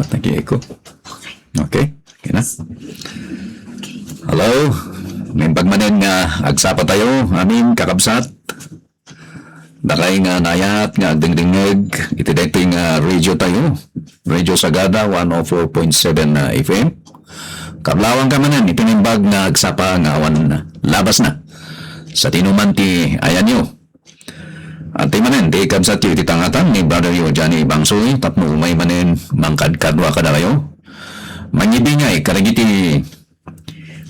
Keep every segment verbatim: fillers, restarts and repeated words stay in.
Nag-echo. Okay. Okay na. Hello. Naimbag manen nga agsapa tayo, amin, kakabsat. Dakay nga naayat nga agdingdingngeg iti daytoy nga radio tayo, Radio Sagada one oh four point seven na F M. Kablawang ka manen iti naimbag nga agsapa nga awan labasna. Sadino man ti ayanyo. Adtoy manen ti kabsatyo iti tangatan ni Brother Yo Johnny Bangsoy tapno umay manen mangkadkadua kadakayo. Mangibingay kadagiti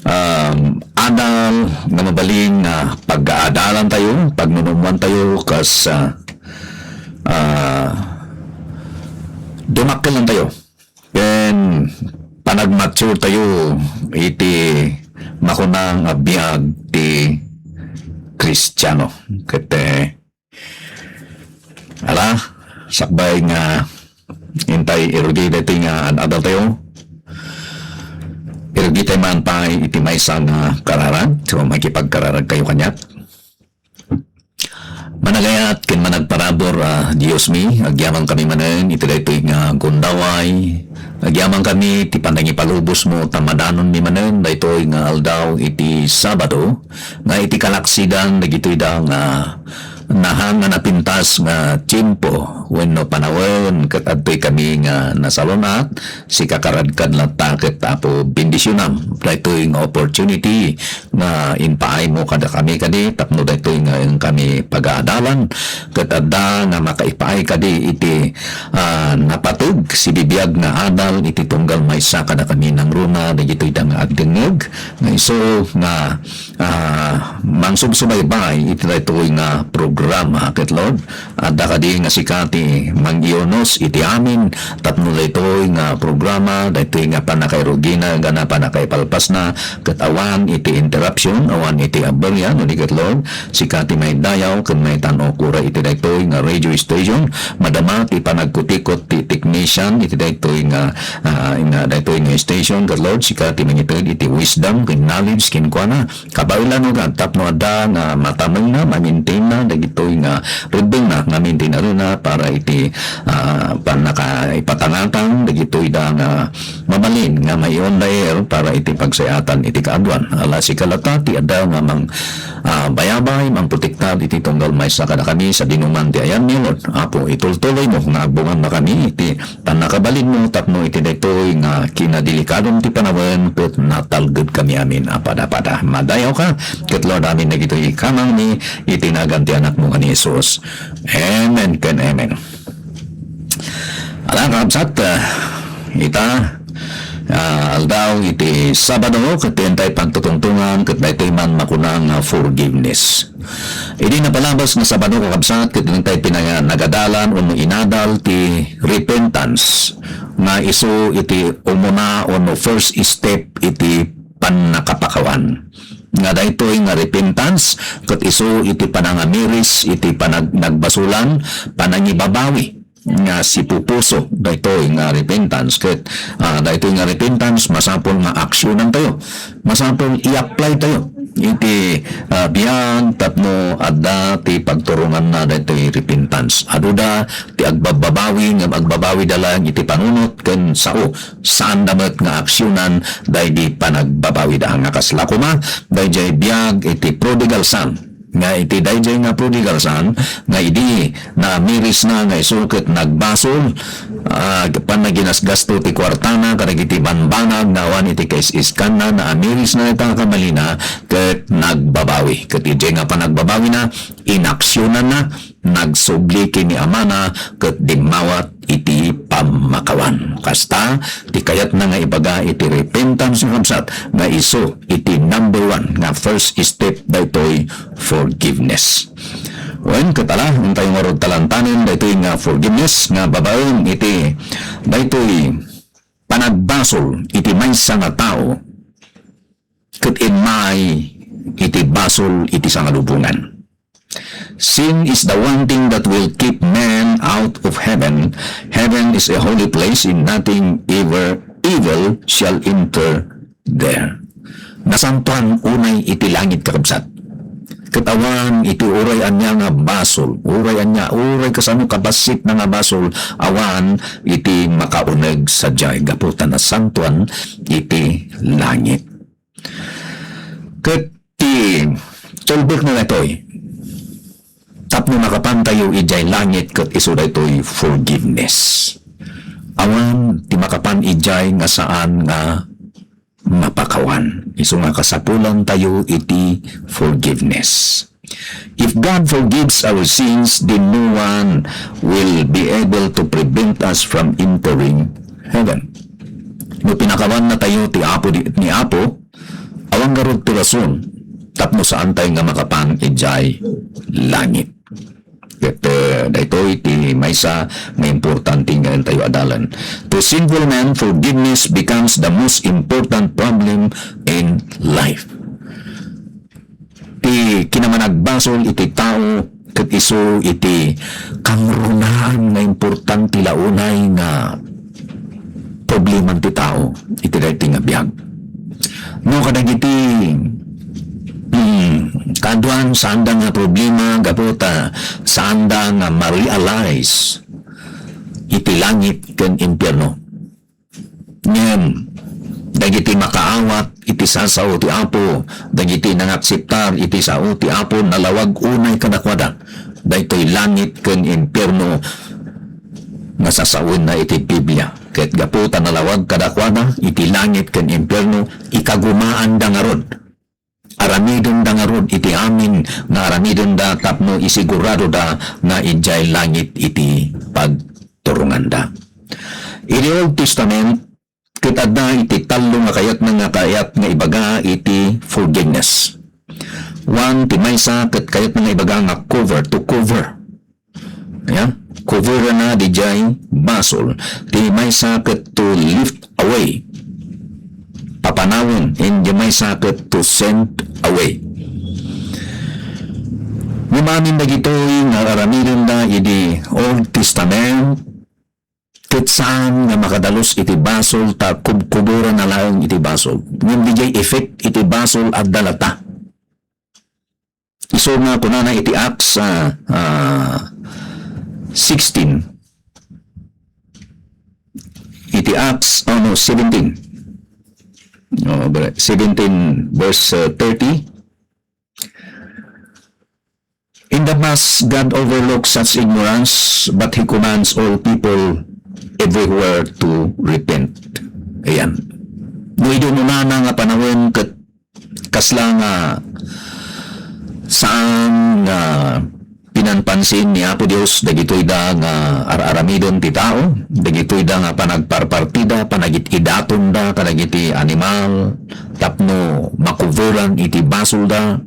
um, adal nga mabalin nga pagkaadalan tayo, pagnunumwan tayo kas, ah, ah, dumakkel lang tayo. Then, panagmature tayo iti makuna nga biag ti Kristiano. Ket, eh, ala, sakbay nga intay irugi daytoy nga ad-adal tayo. Irugi tayo man pay iti maysa nga kararag. So, makipagkararag kayo kaniak. Managayat ken managparabur, ah, Dios mi, agyaman kami manen iti daytoy nga gundaway. Agyaman kami ti panangipalubos mo ta madanon mi manen daytoy nga aldaw iti Sabado, nga iti kalaksidan dagitoy da nga nahan nga napintas nga tiempo wenno panawen ket adtoy kami nga nasalun-at, sika karadkad latta ket Apo bendisionam daytoy nga opportunity nga impaaymo kadakami kadi tapno daytoy nga inkami pagaadalan ket adda nga makaipaay kadi iti, ah, napateg sibibiag nga adal iti tunggal maysa kadakami nangruna dagitoy da nga agdengngeg nga isu nga, ah, mangsubsubaybay iti daytoy nga programa ket Lord, adda kadi nga sika ti mangiunos iti amin tapno daytoy nga programa, daytoy nga pannakairugina, gana pannakaipalpasna, ket awan iti interruption, awan iti aberya, no di ket Lord, sika ti maidayaw ken maitan-ok uray iti daytoy nga radio station, madama ti panagkutikot ti technician iti daytoy nga, ah, nga daytoy nga station, ket Lord, sika ti mangited iti wisdom ken knowledge kenkuana, kabaelan, no, tapno adda nga matamengna, mamintinna dagitoy nga rebbengna nga mintinarena para iti, ah, pannakaipatangatang dagitoy da nga mabalin nga mai-on the air para iti pagsayatan iti kaaduan. Ala, sika latta ti adda nga mang, ah, bayabay, mangprotektar iti tunggal maysa kadakami sadinoman ti ayanmi, Lord. Apo, itultuloymo nga agbungannakami iti pannakabalinmo tapno iti daytoy nga kinadelikadon ti panawen ket natalgedkami amin a pada-pada. Madayawka ket Lord amin dagitoy ikamangmi iti nagan ti Anakmo nga ni Jesus. Amen ken amen. Ala, kakabsat, ah, ita, ah, aldaw iti Sabado ket intay pagtutungtungan ket daytoy man makuna nga forgiveness. Idi napalabas nga Sabado, kakabsat, ket intay pinaya-, nagadalan wenno inadal ti repentance nga isu iti umuna wenno first step iti pannakapakawan. Nga daytoy nga repentance ket isu iti panangamiris iti panag-, nagbasolan, panangibabawi nga sipupuso daytoy nga repentance ket, ah, daytoy nga repentance masapul nga aksyonan tayo. Masapul i-apply tayo iti, ah, biag tapno adda ti pagturonganna daytoy repentance. Aduda ti agbabbabawi ngem agbabawida laeng iti panunot ken sao. Saanda met nga aksyonan daydi panagbabawida nga kasla koma daydiay biag iti prodigal son. Nga iti daydiay nga prodigal son, nga idi naamirisna nga isu ket nagbasol, ah, panaginasgasto ti kuartana kadagiti banbanag nga awan iti kais-iskanna, naamirisna ita kabalina ket nagbabawi. Ket idiay nga panagbabawina, inaksyonanna, nagsubli ken ni amana ket dimmawat iti pammakawan. Kasta ti kayatna nga ibaga iti repentance nga kabsat nga isu iti number one nga first step daytoy forgiveness. Wen, ket ala, intayo ngarud talantanen daytoy nga forgiveness nga babaen iti daytoy panagbasol iti maysa nga tao ket immay iti basol iti sangalubongan. Sin is the one thing that will keep man out of heaven. Heaven is a holy place, and nothing ever evil shall enter there. Nasantoan unay iti langit, kakabsat. Ket awan iti uray ania nga basol, uray ania, uray kasano kabassitna nga basol, awan iti makauneg sadiay gapu ta nasantoan iti langit. Ket ti tulbekna daytoy, tapno makapantayo idiay langit ket isu daytoy forgiveness. Awan ti makapan idiay nga saan nga mapakawan. Isu nga kasapulantayo iti forgiveness. If God forgives our sins, then no one will be able to prevent us from entering heaven. No pinakawan natayo ti Apo di, ni Apo, awan ngarud ti rason tapno saan tayo nga makapan idiay langit. Ket, eh, daytoy ti maysa nga importante nga entayo adalan. To sinful man, forgiveness becomes the most important problem in life. Ti kinamanagbasol iti tao ket isu iti kangrunaan nga importante la unay nga problema ti tao iti daytoy nga biag. No kadagiti, hmm, kaaduan, saanda nga problema gapu ta saanda nga ma-realize iti langit ken impierno. Ngem dagiti makaawat iti sasao ti Apo, dagiti nangakseptar iti sao ti Apo, nalawag unay kadakuada daytoy langit ken impierno nga sasawenna iti Biblia. Ket gapu ta nalawag kadakuada iti langit ken impierno, ikagumaanda ngarud. Aramidenda ngarud iti amin nga aramidenda tapno isiguradoda nga idiay langit iti pagturonganda. Iti Old Testament, ket adda iti tallo nga kayatna nga kayat nga ibaga iti forgiveness. One, ti maysa ket kayatna nga ibaga nga cover, to cover. Ya, coverna didiay basol. Ti maysa ket to lift away. Papanawen, ken ti maysa ket to send away. Ngem amin dagitoy nga aramidenda idi Old Testament, ket saan nga makadalus iti basol ta kubkuburanna laeng iti basol. Ngem didiay effect iti basol adda latta. Isu nga kunana iti Acts, ah, ah, sixteen. Iti Acts, oh no, seventeen. Oh, bre-, seventeen verse, uh, thirty. In the past, God overlooks such ignorance, but He commands all people everywhere to repent. Ayan. No idi unana nga panawen ket kasla nga saan nga pinanpansin ni Apo Dios dagitoy da nga ar-aramiden ti tao, dagitoy da nga panagparpartida, panagit-idatonda kadagiti animal tapno makuberan iti basolda.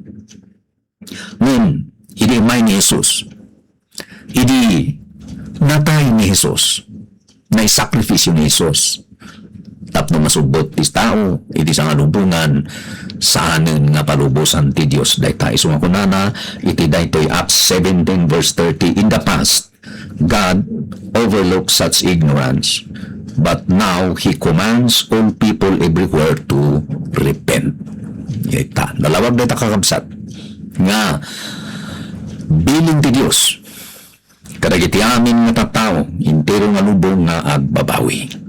Ngem, idi immay ni Jesus, idi natay ni Jesus, naisakripisio ni Jesus tapno masubbot ti tao iti sangalubongan, saanen nga palubosan ti Dios dayta. Isu nga kunana iti daytoy Acts seventeen verse thirty, "In the past, God overlooked such ignorance, but now He commands all people everywhere to repent." Ita, nalawag dayta, kakabsat, nga bilin ti Dios kadagiti amin nga tattao, entero nga lubong nga agbabawi.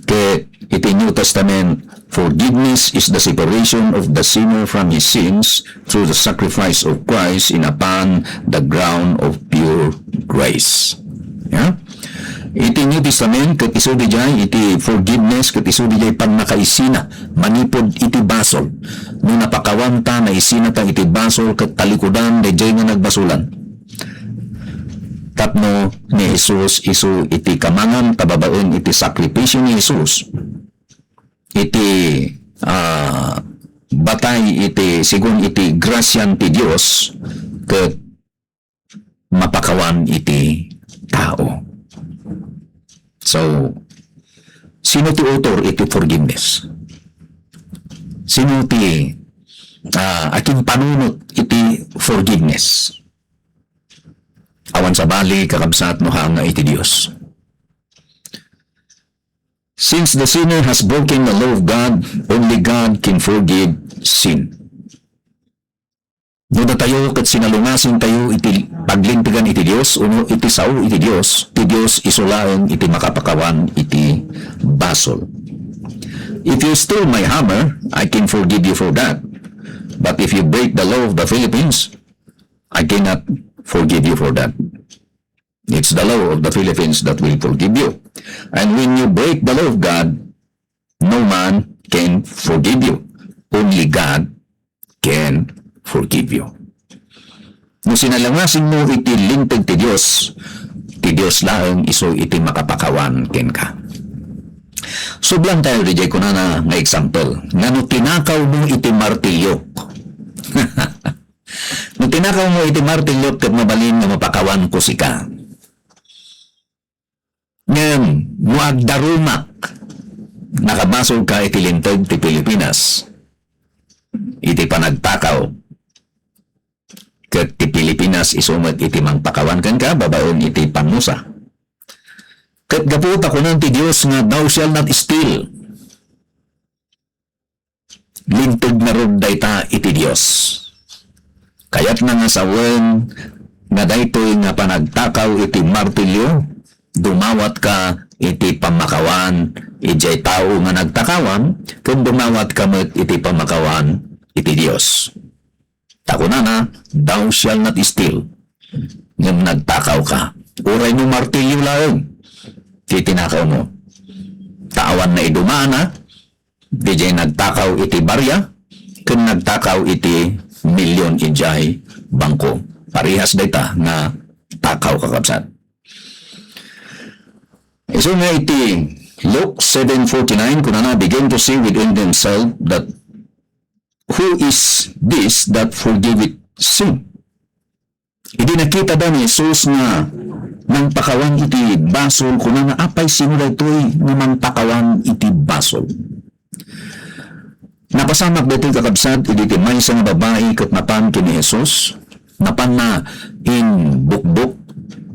Ket iti New Testament, forgiveness is the separation of the sinner from his sins through the sacrifice of Christ in upon the ground of pure grace. Ya? Iti New Testament, ket isu didiay iti forgiveness, ket isu didiay pannakaisina manipud iti basol. No napakawanta, naisinata iti basol, ket talikudan daydiay nga nagbasolan. Tapno ni Jesus isu iti kamangan ta babaen iti sakripisio ni Jesus, iti, ah, batay iti, sigun iti grasian ti Dios, ket mapakawan iti tao. So, sino ti author iti forgiveness? Sino ti, ah, akinpanunot iti forgiveness? Awan sabali, kakabsat, no haan nga iti Dios. Since the sinner has broken the law of God, only God can forgive sin. No datayo ket sinalungasingtayo iti paglintegan iti Dios, wenno iti sao iti Dios, ti Dios isu laeng iti makapakawan iti basol. "If you steal my hammer, I can forgive you for that. But if you break the law of the Philippines, I cannot forgive you for that." It's the law of the Philippines that will forgive you. And when you break the law of God, no man can forgive you. Only God can forgive you. No sinalungasingmo iti linteg ti Dios, ti Dios laeng isu iti makapakawan kenka. Sublantayo diay kunana nga example, nga no tinakawmo iti martilyo. No tinakawmo iti martilyo ket mabalin nga mapakawanko sika. Ngem, no agdarumak, nakabasolka iti linteg ti Pilipinas, iti panagtakaw, ket ti Pilipinas isu met iti mangpakawan kenka babaen iti pannusa. Ket gapu ta kunan ti Dios nga, "Thou shalt not steal." Linteg ngarud dayta iti Dios. Kayatna nga sawen nga daytoy nga panagtakaw iti martilyo, dumawatka iti pammakawan idiay tao nga nagtakawam, ken dumawatka met iti pammakawan iti Dios. Ta kunana, "Thou shalt not steal." Ngem nagtakawka. Uray no martilyo laeng ti tinakawmo. Ta awan naidumaanna, diay nagtakaw iti baria, ken nagtakaw iti milyon idiay bangko. Parehas dayta nga takaw, kakabsat. Isu nga iti Luke seven forty-nine, kunana, "Begin to say within themselves that, 'Who is this that forgiveth sin?'" Idi nakitada ni Jesus nga mangpakawan iti basol, kunana, "Apay, sino daytoy nga mangpakawan iti basol?" Napasamak daytoy, kakabsat, idi ti maysa nga babai ket napan ken ni Jesus. Napanna imbukbok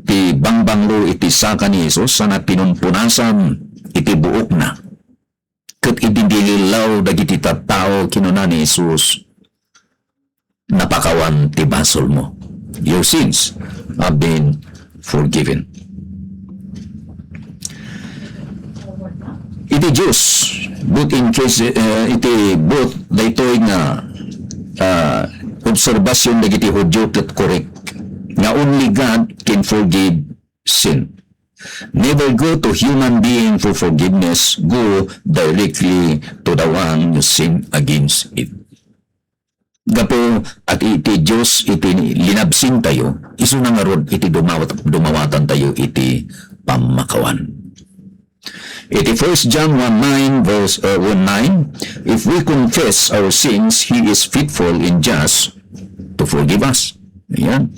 ti bangbanglo iti saka ni Jesus sana pinumpunasan iti buokna. Ket idi binillaw dagiti tattao, kinuna ni Jesus, "Napakawan ti basolmo. Your sins have been forgiven." Iti Dios, both in case, eh, iti both daytoy nga, ah, observasyon dagiti Judio ket korek nga only God can forgive sin. Never go to human being for forgiveness. Go directly to the one you sin against it. Gapu iti, iti Dios iti linabsintayo, isuna ngarud iti dumawat-, dumawatantayo iti pammakawan. Iti First John one nine verse, uh, one nine, "If we confess our sins, He is faithful and just to forgive us." Ayan.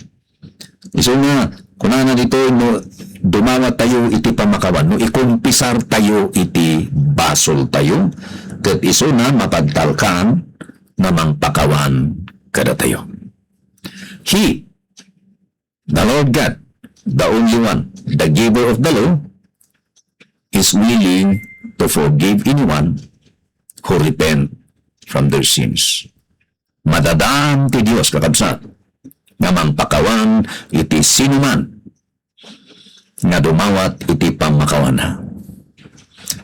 Isu nga, kunana ditoy, no dumawat tayo iti pamakawan, no ikumpisar tayo iti basol tayo, ket isuna mapagtalkan nga mangpakawan kadatayo. He, the Lord God, the only one, the giver of the law, is willing to forgive anyone who repent from their sins. Madadaan ti Dios, kakabsat, nga mangpakawan iti sinuman nga dumawat iti pammakawanna.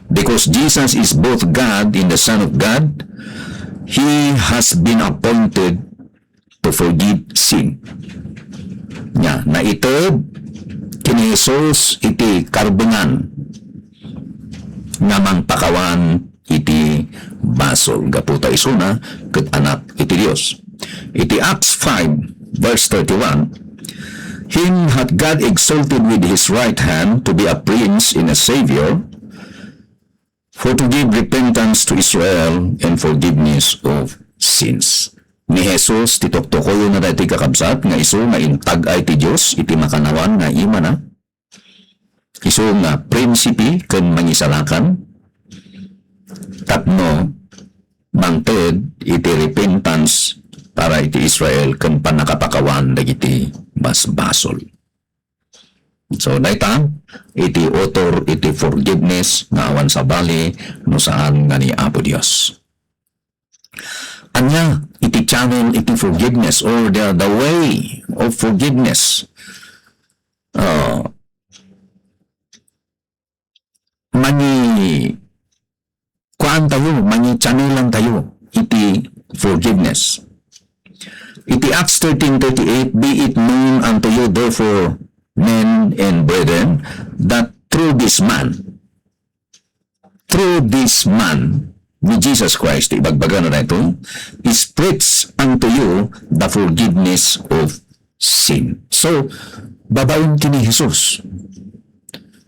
Because Jesus is both God and the Son of God, He has been appointed to forgive sin. Nya, naited ken ni Jesus iti karbengan nga mangpakawan iti basol. Gapu ta isuna ket Anak iti Dios. Iti Acts five, verse thirty-one, "Him hath God exalted with his right hand to be a prince and a savior, for to give repentance to Israel and forgiveness of sins." Ni Jesus ti tuktukoyonna daytoy, kakabsat, nga isu nga intag-ay ti Dios iti makannawan nga imana, isu nga prinsipe ken mangisalakan tapno mangted iti repentance para iti Israel ken pannakapakawan dagiti basbasol. So, dayta iti author iti forgiveness nga awan sabali no saan nga ni Apo Dios. Ania iti channel iti forgiveness or the, the way of forgiveness. Ah, mangi-, kuan tayo, mangi-channelan tayo iti forgiveness. Iti Acts thirteen thirty-eight, "Be it known unto you, therefore, men and brethren, that through this man," through this man, ni Jesus Christ, ti ibagbagana daytoy, "is preached unto you the forgiveness of sin." So, babaen ken ni Jesus.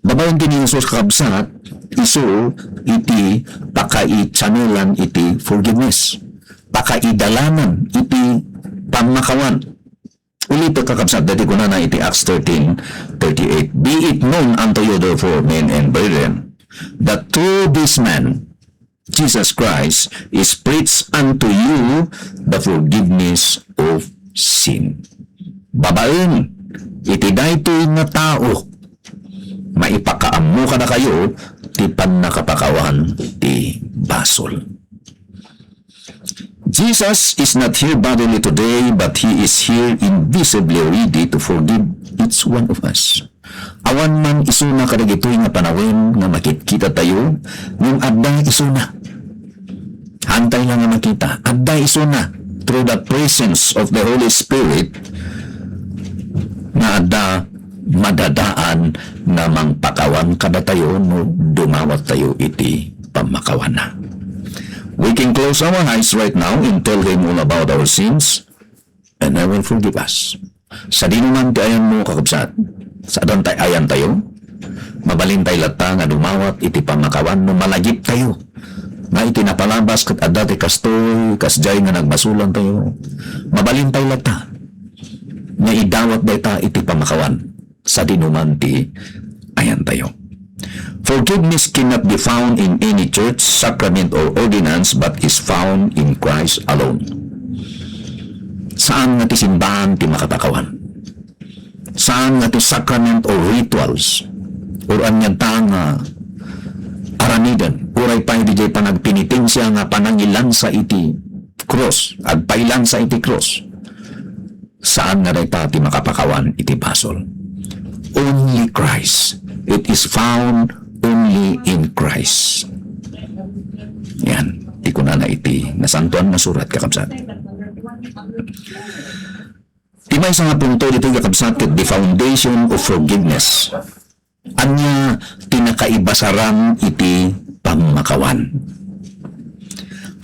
Babaen ken ni Jesus, kakabsat, isu iti pakaichannel-an iti forgiveness. Pakaidalanan iti pammakawan. Ulitek, kakabsat, daytoy kunana iti Acts thirteen thirty-eight, "Be it known unto you, therefore, men and brethren, that through this man, Jesus Christ, is preached unto you the forgiveness of sin." Babaen iti daytoy nga tao, maipakaammo kadakayo ti pannakapakawan ti basol. Jesus is not here bodily today, but He is here invisibly ready to forgive each one of us. Awan man isuna kadagitoy nga panawen nga makitkita tayo, ngem adda isuna. Haantay la nga makita, adda isuna through the presence of the Holy Spirit nga adda madadaan nga mangpakawan kadatayo no dumawat tayo iti pammakawanna. We can close our eyes right now and tell Him all about our sins, and He will forgive us. Sadino man ti ayanmo, kakabsat, saan tay ayan tayo, mabalin tay latta nga dumawat iti pammakawan no malagip tayo nga iti napalabas ket adda ti kastoy, kasdiay nga nagbasolan tayo, mabalin tay latta nga idawat dayta iti pammakawan, sadino man ti ayan tayo. Forgiveness cannot be found in any church, sacrament, or ordinance, but is found in Christ alone. Saan nga ti simbahan ti makapakawan. Saan nga ti sacrament or rituals, or ania ta nga aramiden, uray pay diay panagpenitensia nga panangilansa iti krus, agpailansa iti krus. Saan nga dayta ti makapakawan iti basol. Only Christ. It is found only in Christ. Yan. Ti kunana iti Nasantoan nga Surat, kakabsat. Ti maysa nga punto ditoy, kakabsat, ket the foundation of forgiveness. Ania ti nakaibasaran iti pammakawan?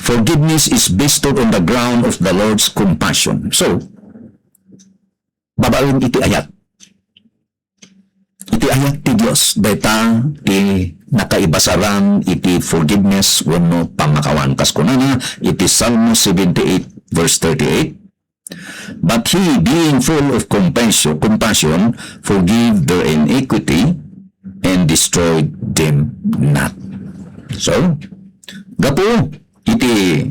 Forgiveness is bestowed on the ground of the Lord's compassion. So, babaen iti ayat. Iti ayat ti Dios, dayta ti nakaibasaran iti forgiveness wenno pammakawan. Kas kunana iti Salmo seventy-eight, verse thirty-eight, "But he, being full of compassion, compassion, forgave their iniquity and destroyed them not." So, gapu iti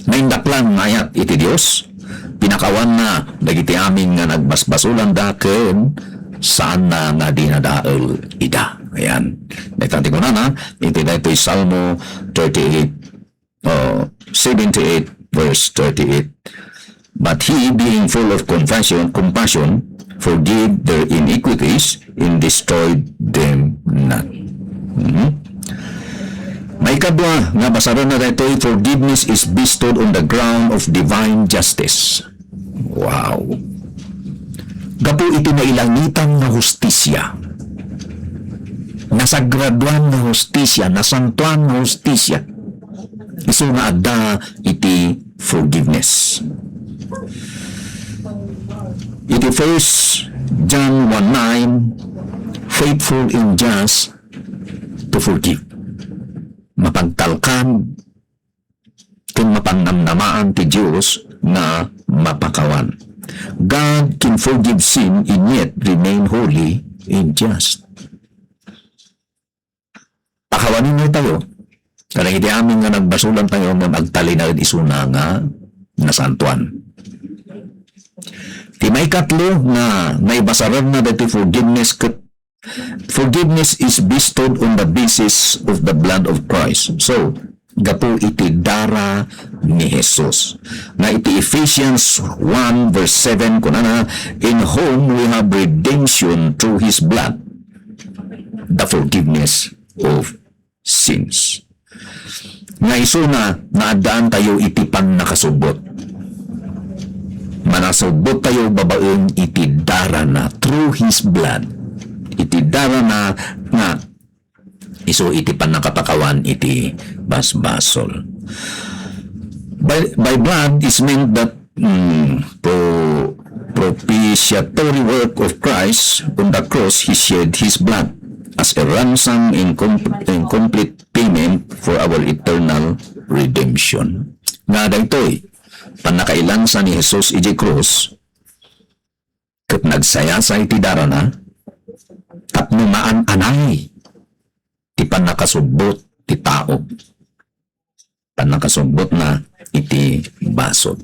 naindaklan nga ayat iti Dios, pinakawanna dagiti amin nga nagbasbasolanda ken saanna nga dinadael ida. Ayan. Dayta ti kunana iti daytoy Salmo thirty-eight, uh, seventy-eight, verse thirty-eight. "But he, being full of confession, compassion, forgive their iniquities and destroyed them not." Mhm. Maikadua nga basarenna daytoy, "Forgiveness is bestowed on the ground of divine justice." Wow! Gapu iti nailangitan nga hustisia, nasagradoan nga hustisia, nasantoan nga hustisia, isu nga adda iti forgiveness. Iti First John one nine, "Faithful and just to forgive." Mapagtalkan ken mapannamnamaan ti Dios nga mapakawan. God can forgive sin and yet remain holy and just. Pakawanen tayo kadagiti amin nga nagbasolan tayo ngem agtalinaed isuna nga nasantoan. Ti maikatlo nga naibasarenna daytoy forgiveness ket forgiveness is bestowed on the basis of the blood of Christ. So, gapu iti dara ni Jesus. Nga iti Ephesians one verse seven, kunana, "In whom we have redemption through his blood, the forgiveness of sins." Nga isuna, naaddaantayo iti pannakasubbot. Manasubbottayo babaen iti darana, through his blood. Iti darana nga isu iti pannakapakawan iti basbasol. By, by blood is meant that, mm, pro-, propitiatory work of Christ on the cross, he shed his blood as a ransom in com-, in complete payment for our eternal redemption. Nga daytoy, pannakailansa ni Jesus iti krus, ket nagsayasay ti darana tapno maan-anay ti pannakasubbot ti tao. Pannakasubbotna iti basol.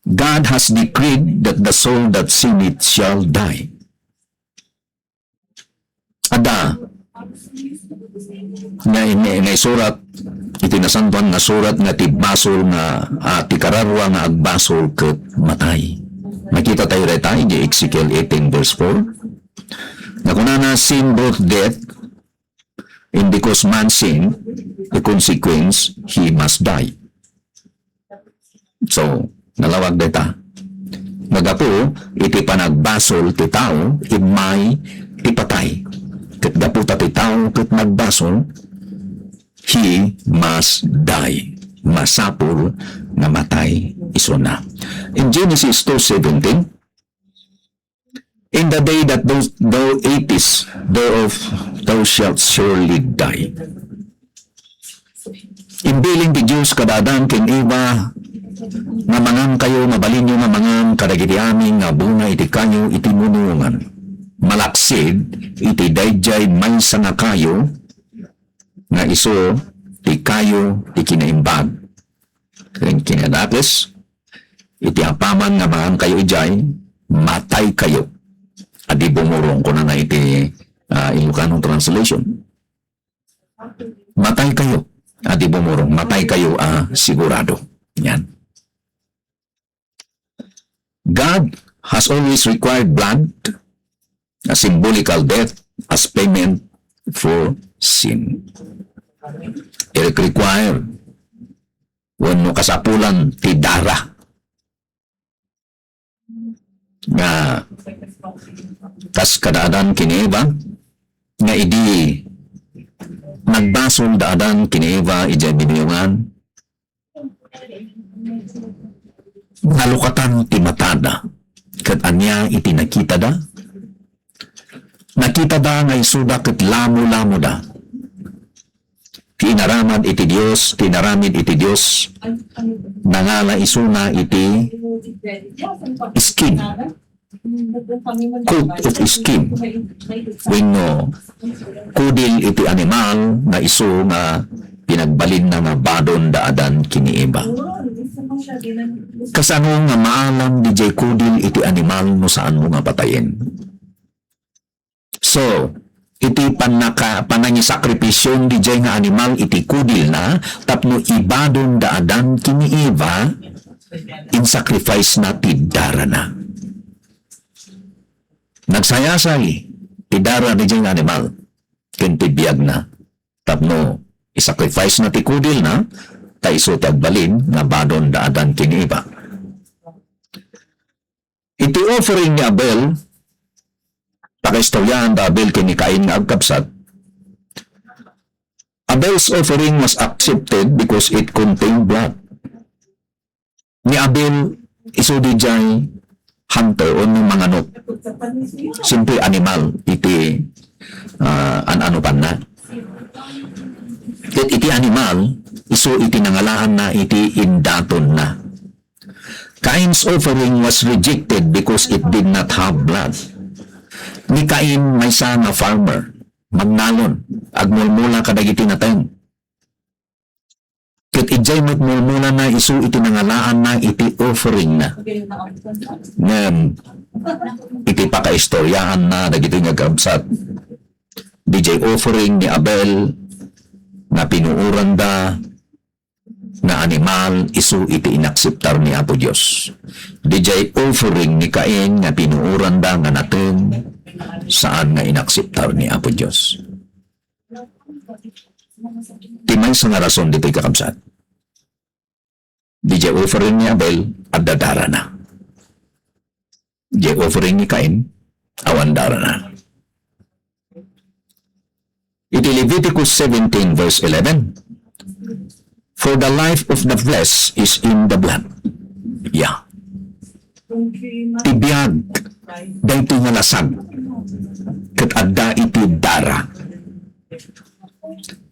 God has decreed that the soul that sinneth shall die. Adda nga, nga, nga isurat iti Nasantoan nga Surat nga ti basol nga, ah, ti kararua nga agbasol ket matay. Makita tayo dayta iti Ezekiel eighteen verse four. Nga kunana, "Sin brought death, and because man sinned, the consequence, he must die." So, nalawag dayta. Nga gapu iti panagbasol ti tao, immay ti patay. Ket gapu ta ti tao ket nagbasol, he must die. Masapul nga matay isuna. In Genesis two seventeen, "In the day that thou, thou eatest thereof, thou shalt surely die." Imbilin ti Dios kada Adan ken Eva nga, "Mangankayo, mabalinyo nga mangan kadagiti amin nga bunga iti kayo iti munongan. Malaksid iti daydiay maysa nga kayo nga isu ti kayo ti kinaimbag ken kinadakes. Iti apaman nga mangankayo idiay, mataykayo." Adi bumurong, kunana iti, ah, Ilocano translation. Mataykayo. Adi bumurong, mataykayo, ah, sigurado. Yan. God has always required blood, a symbolical death, as payment for sin. It require wenno kasapulan ti dara nga kas kada Adan ken Eva, nga idi nagbasol da Adan ken Eva idiay binuyongan, nalukatan ti matada. Ket ania iti nakitada? Nakitada nga isuda ket lamo-lamoda. Ti inaramid iti Dios, ti inaramid iti Dios, nangala isuna iti skin, coat of skin, wenno kudil iti animal nga isu nga pinagbalinna nga badon da Adan ken ni Eva. Kasano nga maalam diay kudil iti animal no saanmo nga patayen? So, iti pannaka-, panangisakripisyon diay nga animal iti kudilna tapno ibadon da Adan ken ni Eva, insacrifice na ti darana. Nagsayasay ti dara diay nga animal ken ti biagna tapno isacrifice na ti kudilna, ta isu ti agbalin nga badon da Adan ken ni Eva. Iti offering ni Abel, pakaistoryahan da Abel ken ni Cain nga agkabsat, Abel's offering was accepted because it contained blood. Ni Abel, isu diay hunter wenno manganok. Siyempre, animal iti, ah, an-anopanna. Ket iti animal, isu iti nangalaanna iti indatonna. Cain's offering was rejected because it did not have blood. Ni Cain, maysa nga farmer, magnalon, agmulmula kadagiti natem. Ket idiay met mulmulana isu iti nangalaanna iti offeringna. Ngem, iti pakaistoryaanna dagiti nga agkabsat, diay offering ni Abel, nga pinuoranda nga animal isu iti inakseptar ni Apo Dios. Diay offering ni Cain nga pinuoranda nga nateng, saan nga inakseptar ni Apo Dios. Ti maysa nga rason ditoy, kakabsat. Diay offering ni Abel, adda darana. Diay offering ni Cain, awan darana. Iti Leviticus seventeen verse eleven, "For the life of the flesh is in the blood." Yeah. Ti biag, daytoy nga lasag, ket adda iti dara.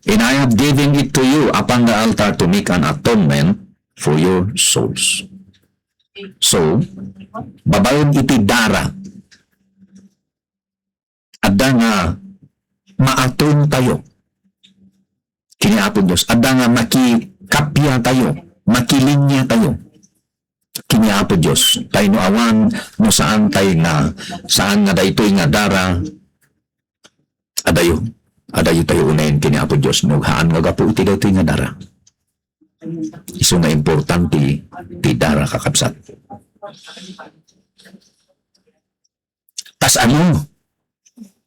"And I have given it to you upon the altar to make an atonement for your souls." So, babaen iti dara, adda nga maatong tayo kini Apo Dios, adda nga makikappia tayo, makilinya tayo kini Apo Dios. Tay no awan, no saan tay nga, saan nga daytoy nga dara, adayo, adayo tayo unayen kini Apo Dios, no haan nga gapu iti daytoy nga dara. Isu nga importante ti dara, kakabsat. Kasano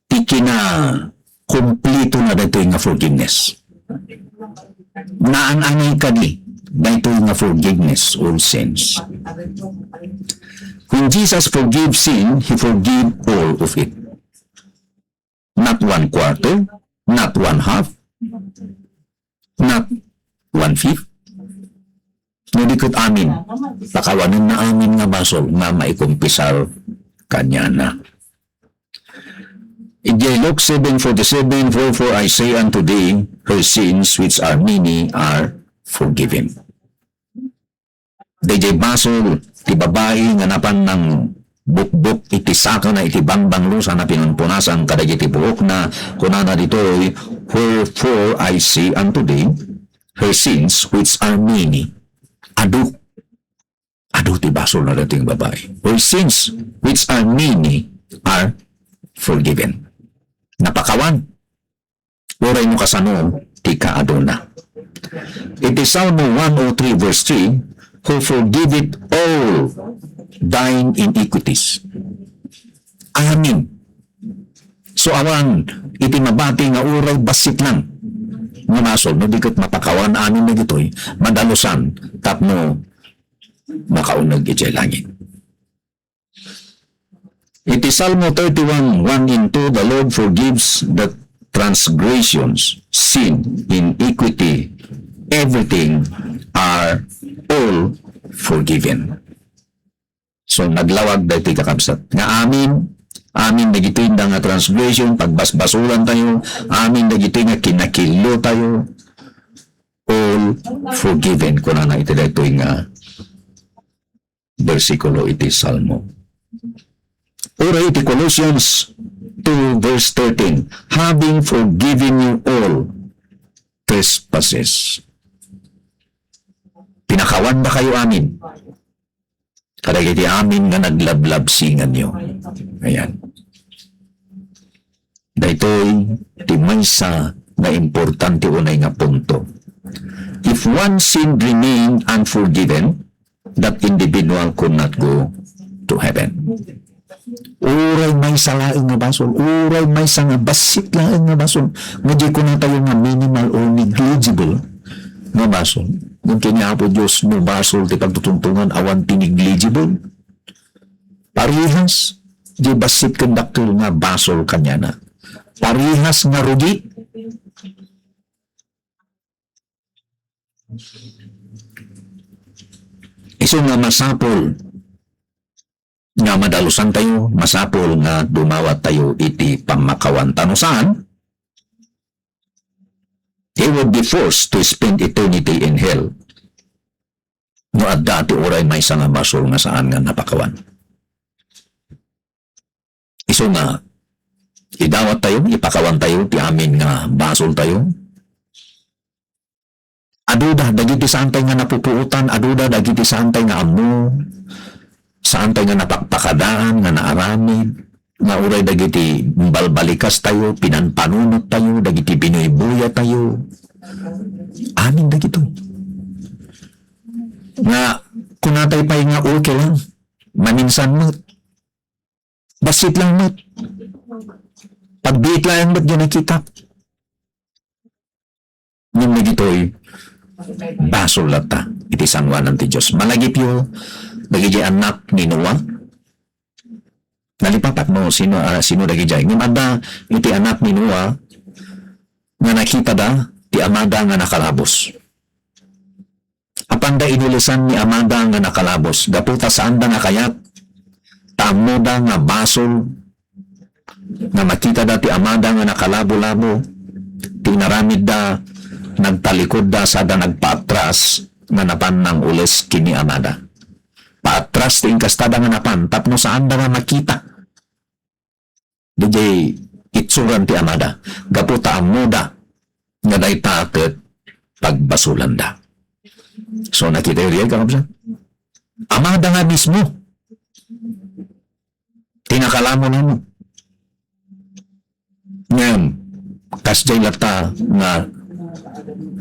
ti kinakumplito na daytoy nga forgiveness? Naan-anay kadi daytoy nga forgiveness or sins. When Jesus forgive sin, He forgive all of it. Not one quarter, not one half, not one fifth. No di ket amin, pakawanenna amin nga basol nga maikumpisar kaniana. Idiay Luke seven forty-seven, "Wherefore I say unto thee, her sins, which are many, are forgiven." Daydiay basol ti babai nga napan nangbukbok iti sakana iti bangbanglosan a pinunpunasan kadagiti buokna, kunana ditoy, "Wherefore I say unto thee, her sins, which are many." Adu. Adu ti basol na daytoy nga babai. "Her sins, which are many, are forgiven." Napakawan. Uray no kasano ti kaaduna. Iti Salmo one oh three verse three, "Who forgiveth all thine iniquities." Amin. So, awan iti mabati nga uray bassit lang nga basol, no di ket mapakawan amin dagitoy, madalusan, tapno makauneg idiay langit. Iti Salmo thirty-one, one and two, "The Lord forgives the transgressions, sin, iniquity, everything are all forgiven." So, naglawag daytoy, kakabsat, nga amin, amin dagitoy nga transgression, pagbasbasolan tayo, amin dagitoy nga kinakillo tayo, all forgiven, kunana iti daytoy nga bersikulo iti Salmo. Uray iti Colossians two verse thirteen, "Having forgiven you all trespasses." Pinakawanda kayo amin kadagiti amin nga naglablabsinganyo. Ayan. Daytoy ti maysa nga importante unay nga punto. If one sin remain unforgiven, that individual could not go to heaven. Uray maysa laeng nga basol, uray maysa nga bassit laeng nga basol, nga di kunatayo nga minimal or negligible nga basol. Ngem ken ni Apo Dios, no basol ti pagtutuntongan, awan ti negligible. Parehas, di bassit ken dakkel nga basol kaniana. Parehas nga rugi. Isu nga masapul nga madalusan tayo, masapul nga dumawat tayo iti pammakawan. Ta no saan, they would be forced to spend eternity in hell. No adda ti uray maysa nga basol nga saan nga napakawan. Isu nga, idawat tayo, ipakawan tayo ti amin nga basol tayo. Aduda dagiti saan tayo nga napupuotan, aduda dagiti saan tayo nga ammo, saan tayo nga napakpakadaan, nga naaramid, nga uray dagiti balbalikas tayo, pinanpanunot tayo, dagiti binuybuya tayo, Amin dagitoy. Nga, kunatay pay nga okay lang. Maminsan met. Bassit lang met. Pagbiit lang met, di nakita. Ngem dagitoy, basol latta iti sangoanan ti Dios. Malagipyo, dagiti anak ni Noah. Nalipatak no sino, ah, sino dagidiay. Ngem adda iti anak ni Noah nga nakitada ti amada nga nakalabos. Apanda inulesan ni amada nga nakalabos, gapu ta saanda nga kayat, ta ammoda nga basol nga makitada ti amada nga nakalabo-labo, ti inaramidda, nagtalikodda sada nagpaatras nga napan nangules ken ni amada. Paatras ti inkastada nga napan tapno saanda nga makita. Diay itsuran ti amada, gapu ta ammoda nga dayta ket pagbasolanda. So, nakitayo diay, kakabsat? Amada nga mismo ti nakalamo-lamo. Ngem, kasdiay latta nga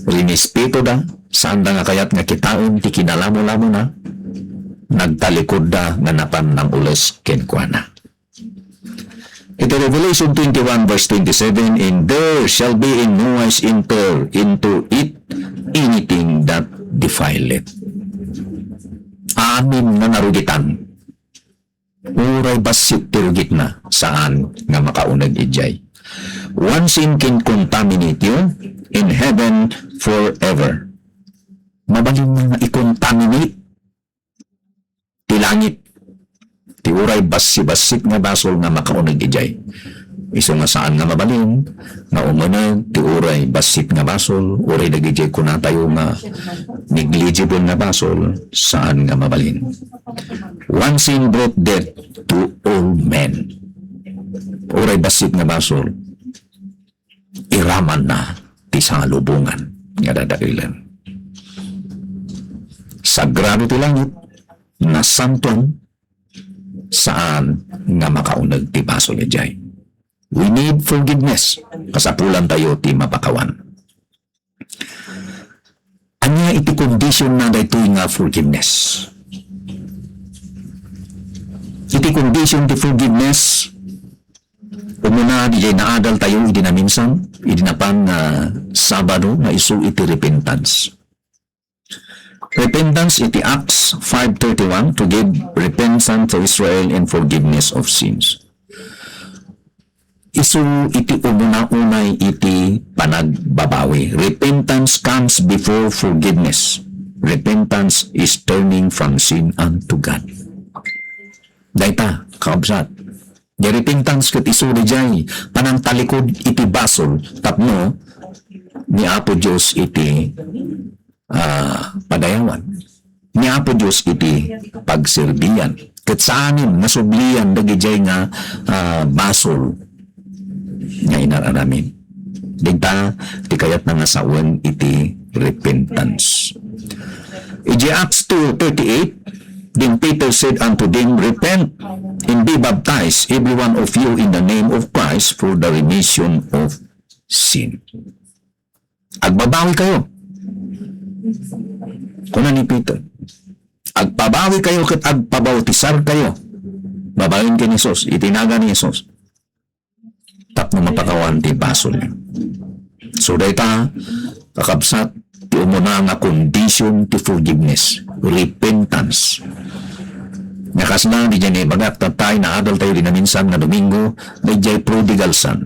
rinespetoda, saanda nga kayat nga kitaen ti kinalamo-lamona, nagtalikodda nga napan nangules kenkuana. Iti Revelation twenty-one verse twenty-seven, "And there shall be in no wise enter into it anything that defileth." Amin nga narugitan. Uray bassit ti rugitna, saan nga makauneg idiay. One sin can contaminate you in heaven forever. Mabalin nga i-contaminate ti langit ti uray bassi-bassit nga basol nga makauneg idiay. Isu nga saan nga mabalin nga umuneg ti uray bassit nga basol, uray dagidiay kunatayo nga negligible nga basol, saan nga mabalin. One sin brought death to all men. Uray bassit nga basol, iramanna ti salubongan nga dadaelen. Sagrado ti langit, nasantoan, saan nga makauneg ti basol idiay. We need forgiveness. Kasapulantayo ti mapakawan. Ania iti kondisionna daytoy nga forgiveness? Iti kondisyon ti forgiveness, umuna, diay naadaltayo idi naminsan, idi napan nga Sabado nga isu iti repentance. Repentance iti Acts five thirty-one, to give repentance to Israel and forgiveness of sins. Isu iti umuna unay iti panagbabawi. Repentance comes before forgiveness. Repentance is turning from sin unto God. Dayta, kakabsat, diay repentance ket isu diay panangtalikod iti basol tapno ni Apo Dios iti, ah, padayawan. Ni Apo Dios iti pagserbian. Ket saanen nga sublian dagidiay nga, ah, basol nga inar-aramid. Dayta ti kayatna nga sawen iti repentance. Iti Acts two thirty-eight, then Peter said unto them, "Repent and be baptized, every one of you, in the name of Christ for the remission of sin." Agbabawi kayo. Kuna ni Peter, "Agpabawi kayo ket agpabautisar kayo." Babaen ken Jesus, iti nagan ni Jesus. Tapno mapakawan ti basol. So, dayta, kakabsat, ti umuna nga condition ti forgiveness, repentance. Nga kasla, diay naibagak, tatta, naadaltayo idi naminsan nga Domingo, diay prodigal son.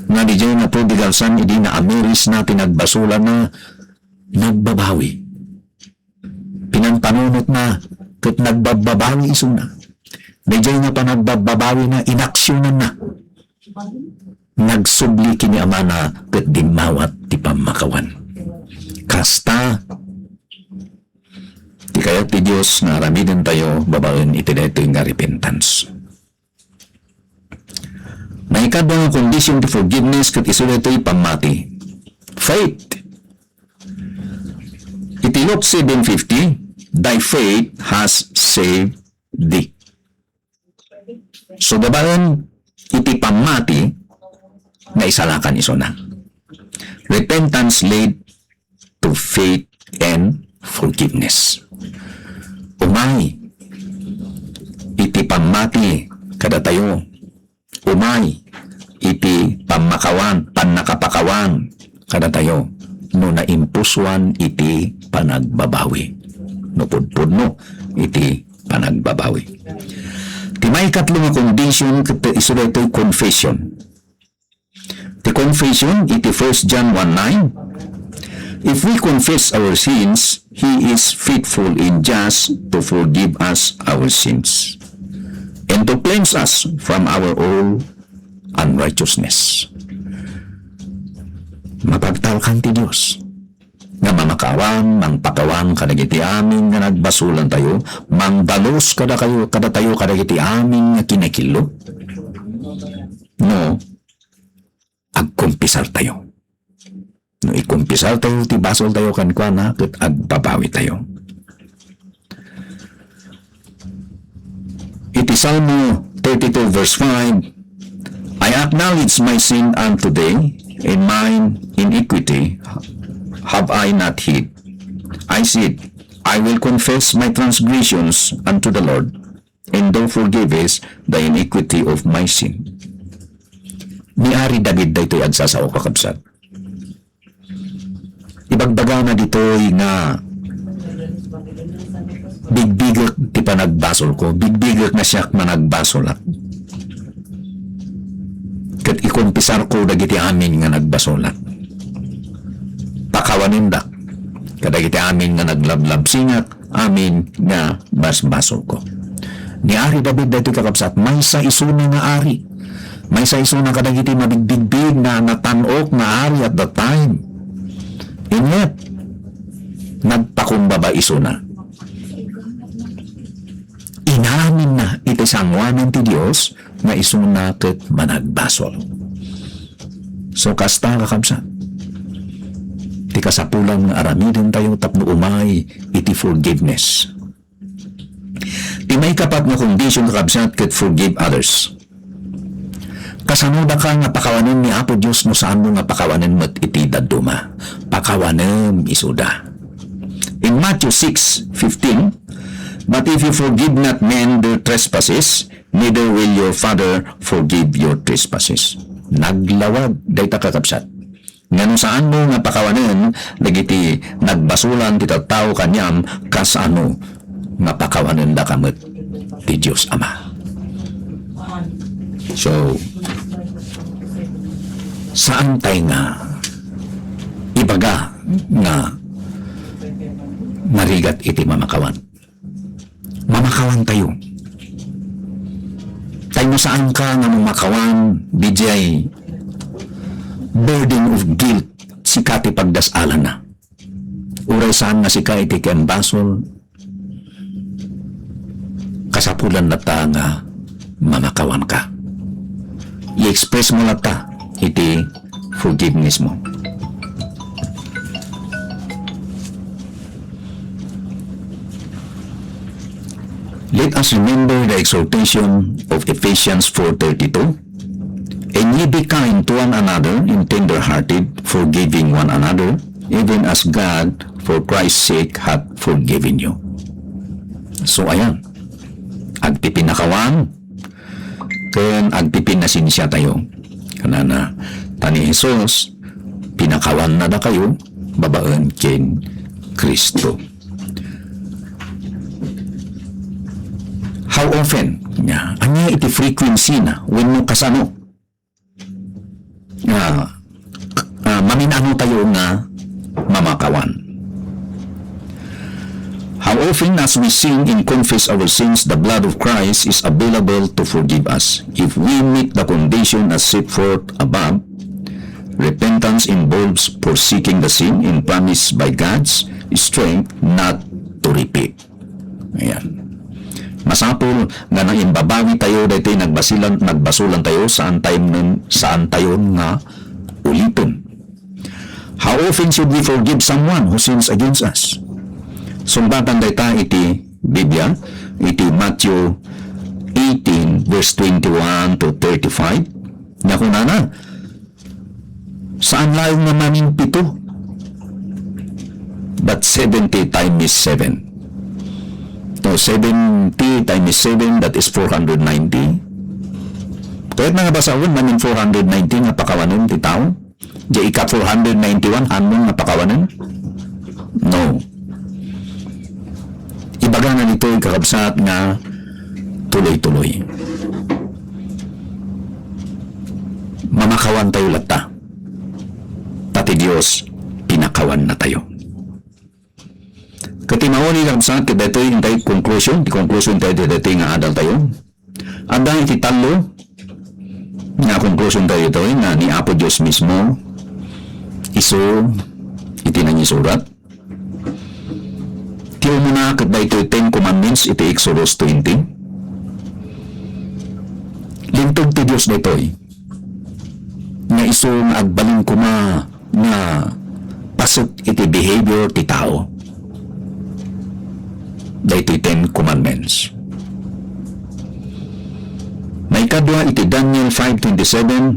Nga diay nga prodigal son, idi naamirisna ti nagbasolanna, nagbabawi. Pinampanunotna ket nagbabawi isuna. Diay nga panagbabawi na, inaksionanna. Nagsubli ken ni amana ket dimmawat ti pammakawan. Kasta ti kayat ti Dios nga aramidentayo babaen iti daytoy nga repentance. Maikadua nga condition ti forgiveness ket isu daytoy pammati. Faith. Iti Luke seven fifty, "Thy faith has saved thee." So, babaen iti pammati, naisalakan isuna. Repentance lead to faith and forgiveness. Umay iti pammati kadatayo, umay iti pammakawan, pannakapakawan kadatayo no naimpusuan iti panagbabawi. No pudpudno iti panagbabawi. Ti maikatlo nga condition ket isu daytoy confession. Ti confession iti First John one nine, "If we confess our sins, he is faithful and just to forgive us our sins and to cleanse us from our all unrighteousness." Mapagtalkan ti Dios nga mamakawan, mangpakawan kadagiti amin nga nagbasolantayo, mangdalus kadakayo, kadatayo kadagiti amin nga kinakillo. No, agkumpisartayo. No ikumpisartayo ti basoltayo kenkuana, ket agbabawitayo. Iti Salmo thirty-two verse five, "I acknowledge my sin unto thee, and mine iniquity have I not hid. I said, I will confess my transgressions unto the Lord, and thou forgivest the iniquity of my sin." Ni Ari David daytoy agsasao, kakabsat. Ibagbagana ditoy nga, "Bigbigek ti panagbasolko, bigbigek nga siak managbasolak. Ket ikumpisarko dagiti amin nga nagbasolak. Pakawanendak kadagiti amin nga naglablabsingak, amin nga basbasolko." Ni Ari David daytoy, kakabsat, maysa isuna nga ari. Maysa isuna kadagiti mabigbigbig nga natan-ok nga ari at that time. And yet, nagpakumbaba isuna. Inaminna iti sangoanan ti Dios nga isuna ket managbasol. So, kasta, kakabsat, ti kasapulan nga aramidentayo tapno umay iti forgiveness. Ti maikapat nga condition, kakabsat, ket forgive others. Kasano daka nga pakawanen ni Apo Dios no saanmo nga pakawanen met iti dadduma? Pakawanem isuda. In Matthew six fifteen, "But if you forgive not men their trespasses, neither will your Father forgive your trespasses." Naglawag dayta, kakabsat. Nga no saanmo nga pakawanen dagiti nagbasolan ti tattao kaniam, kasano nga pakawanendaka met ti Dios Ama? So, saan tay nga ibaga nga narigat iti mamakawan? Mamakawantayo. Tay no saanka nga mamakawan, diay burden of guilt sika ti pagdas-alanna. Uray saan nga sika iti kaimbasol, kasapulan latta nga mamakawanka. I-express mo latta iti forgiveness mo. Let us remember the exhortation of Ephesians four thirty-two, "And ye be kind to one another and tender-hearted, forgiving one another, even as God for Christ's sake hath forgiven you." So, ayan. Agpipinakawan, ken agpipinasensia tayo. Kanana, ta ni Jesus, pinakawanna dakayo babaen ken Cristo. How often? Ania, ania iti frequency na wenno kasano nga, ah, mamin-ano tayo nga mamakawan? How often as we sin and confess our sins, the blood of Christ is available to forgive us. If we meet the condition as set forth above, repentance involves forsaking the sin and promise by God's strength not to repeat. Ayan. Masapul nga naimbabawi tayo daytoy nagbasilan, nagbasolan tayo, saan tayo nun, saan tayon nga uliton. How often should we forgive someone who sins against us? Sungbatan dayta iti Biblia, iti Matthew eighteen, verse twenty-one to thirty-five. Nga kunana, Saan laeng nga maminpito, but seventy times seven. So, seventy times seven, that is four hundred ninety. Kayatna nga basaon, mamin four hundred ninety nga pakawanen ti tao. Di ika four hundred ninety-one, haanmon nga pakawanen? No. Ibagana ditoy, kakabsat, nga tuloy-tuloy. Mamakawan tayo latta. Ta ti Dios, pinakawan na tayo. Ket ti mauli, kakabsat, ket daytoy intay conclusion, ti conclusion tayo daytoy nga adal tayo. Adda iti tallo nga conclusion tayo daytoy nga ni Apo Dios mismo isu iti nangisurat. Ti umuna ket daytoy Ten Commandments iti Exodus twenty. Linteg ti Dios daytoy nga isu nga agbalin koma nga paset iti behavior ti tao. Daytoy Ten Commandments. Maikadua iti Daniel five twenty-seven,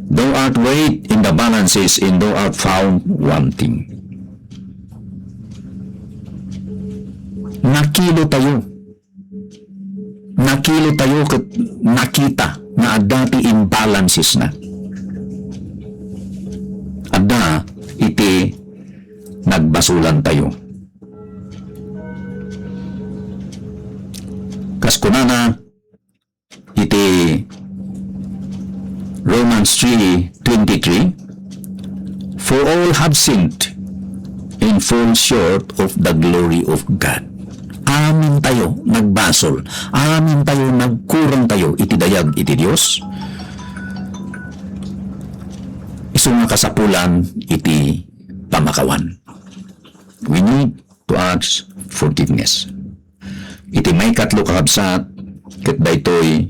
"Thou art weighed in the balances and thou art found wanting." Nakilo tayo. Nakilo tayo ket nakita nga adda ti imbalances na. Adda iti nagbasolan tayo. Kas kunana iti Romans three twenty-three, "For all have sinned and fall short of the glory of God." Amin tayo nagbasol. Amin tayo nagkurang tayo iti dayag iti Dios. Isu nga kasapulan iti pamakawan. We need to ask forgiveness. Iti maikatlo, kakabsat, ket daytoy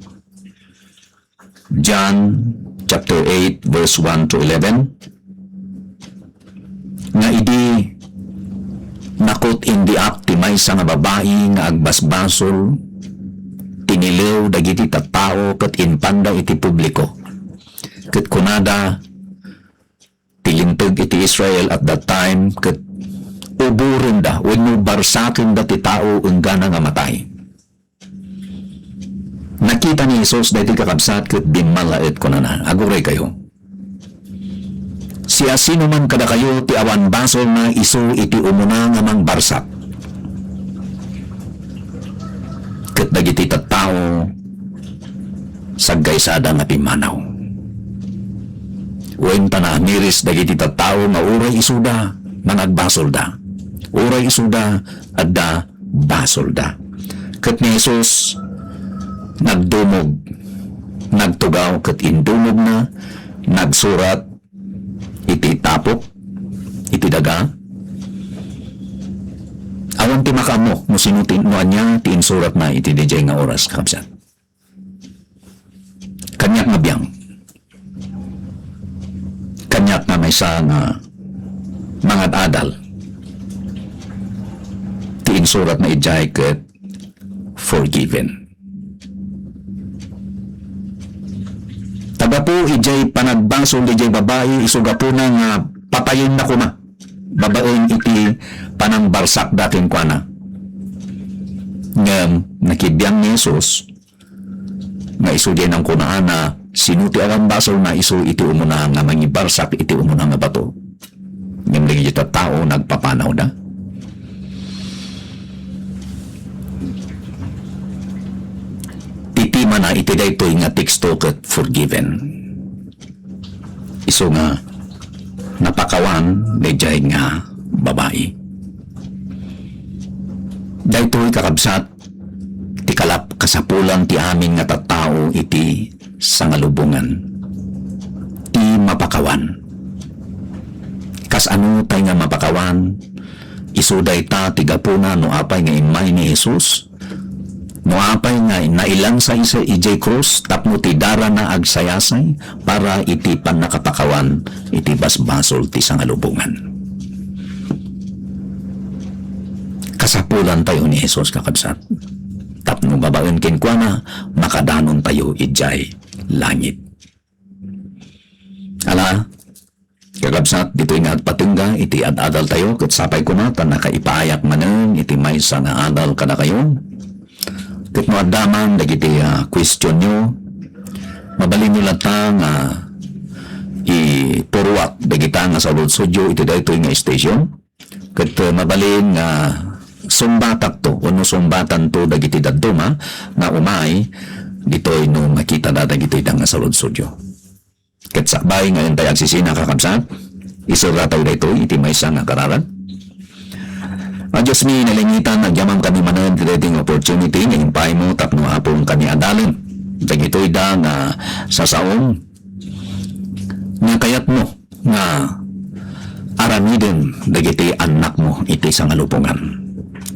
John chapter eight, verse one to eleven, nga idi nakut-indiak ti maysa nga babai nga agbasbasol, tinilew dagiti tattao ket impanda iti publiko. Ket kunada, ti Linteg iti Israel at that time, ket uborenda wenno barsakenda ti tao enggana nga matay. Nakita ni Jesus daytoy, kakabsat, ket bimmalaet, kunana, "Aguraykayo. Siasinoman kadakayo ti awan basolna isu iti umuna nga mangbarsak." Ket dagiti tattao, saggaysada nga pimmanaw. Wen ta naamiris dagiti tattao nga uray isuda, mangagbasolda. Uray isuda, adda basolda. Ket ni Jesus, nagdumog, nagtugaw ket indumogna, nagsurat iti tapok, iti daga. Awan ti makaammo no sino ti, no ania ti insuratna iti daydiay nga oras, kakabsat. Kaniak nga biang. Kaniak nga maysa nga mangad-adal ti insuratna idiay ket forgiven. Ta gapu idiay panagbasol idiay babai, isu gapuna nga patayenna koma babaen iti panangbarsakda kenkuana. Ngem nakibiang ni Jesus nga isu diay nangkunaana, sino ti awan basolna isu iti umuna nga mangibarsak iti umuna nga bato. Ngem dagiti tattao nagpapanawda. Ti temana iti daytoy nga teksto ket forgiven. Isu nga napakawan daydiay nga babai. Daytoy, kakabsat, ti kalap-, kasapulan ti amin nga tattao iti sangalubongan. Ti mapakawan. Kasano tay nga mapakawan? Isu dayta ti gapuna no apay nga immay ni Jesus, no apay nga nailansaysa idiay krus tapno ti darana agsayasay para iti pannakapakawan iti basbasol ti sangalubongan. Kasapulan tayo ni Jesus, kakabsat, tapno babaen kenkuana, makadanon tayo idiay langit. Ala, Sat ditoy nga agpatengga iti ad-adaltayo, ket sapay koma ta nakaipayak manen iti maysa nga adal kadakayo. Ket no adda man dagiti, ah, questionyo, mabalinyo latta nga i-forward dagita nga saludsodyo iti daytoy nga station. Ket, ah, mabalin nga sungbatakto wenno sungbatanto dagiti dadduma nga umay ditoy no makitada dagitoy da nga saludsodyo. Ket sakbay nga intay agsisina, kakabsat, iserratayo daytoy iti maysa nga kararag. A Diosmi, nalingitan, agyamankami manen iti daytoy nga opportunity nga impaymo tapno apongkami adalen dagitoy da nga sasaom nga kayatmo nga aramiden dagiti annakmo iti sangalupongan.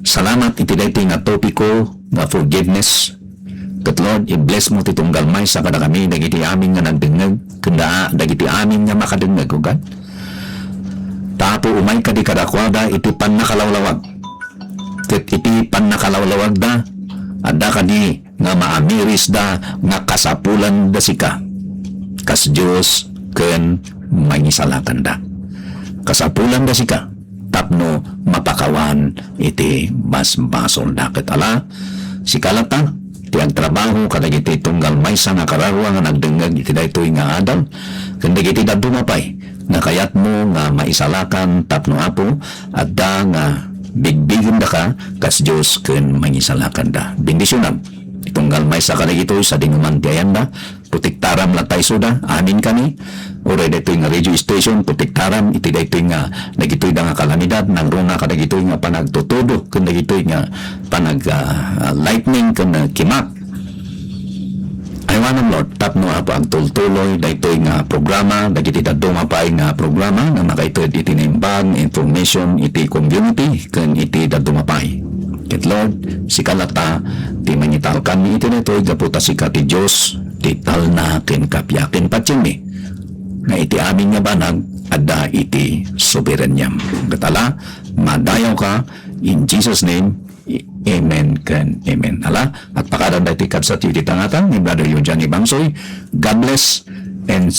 Salamat iti daytoy nga topiko nga forgiveness. Ket Lord, i-bless mo ti tunggal maysa kadakami dagiti amin nga nagdengngeg, ken da-, dagiti amin nga makadengngeg, O God. Ta Apo, umay kadi kadakuada iti pannakalawlawag. Ket iti pannakalawlawagda, adda kadi nga maamirisda nga kasapulanda sika kas Dios ken mangisalakanda. Kasapulanda sika tapno mapakawan iti basbasolda. Ket ala, sika latta ti agtrabaho kadagiti tunggal maysa nga kararua nga nagdengngeg iti daytoy nga adal, ken dagiti dadduma pay nga kayatmo nga maisalakan tapno Apo, adda nga bigbigendaka kas Dios ken mangisalakanda. Bendisionam ti tunggal maysa kadagitoy sadinoman ti ayanda, protektaram latta isuda, amin kami, uray daytoy nga radio station, protektaram iti daytoy nga dagitoy da nga kalamidad, nangruna kadagitoy nga panagtutudo, ken dagitoy nga panag, ah, lightning, ken, ah, kimak. Aywanam, Lord, tapno Apo agtultuloy daytoy nga programa, dagiti dadduma pay nga programa nga makaited iti naimbag nga information iti community ken iti dadduma pay. Ket Lord, sika latta ti mangitalkanmi iti daytoy gapu ta sika ti Dios ti talna ken kappia ken patienmi nga iti amin nga banag adda iti soberaniam. Ket ala, madayawka, in Jesus' name, amen ken amen. Ala, agpakadayo daytoy kabsatyo iti tangatan ni Brother Eugene Bangsoy. God bless.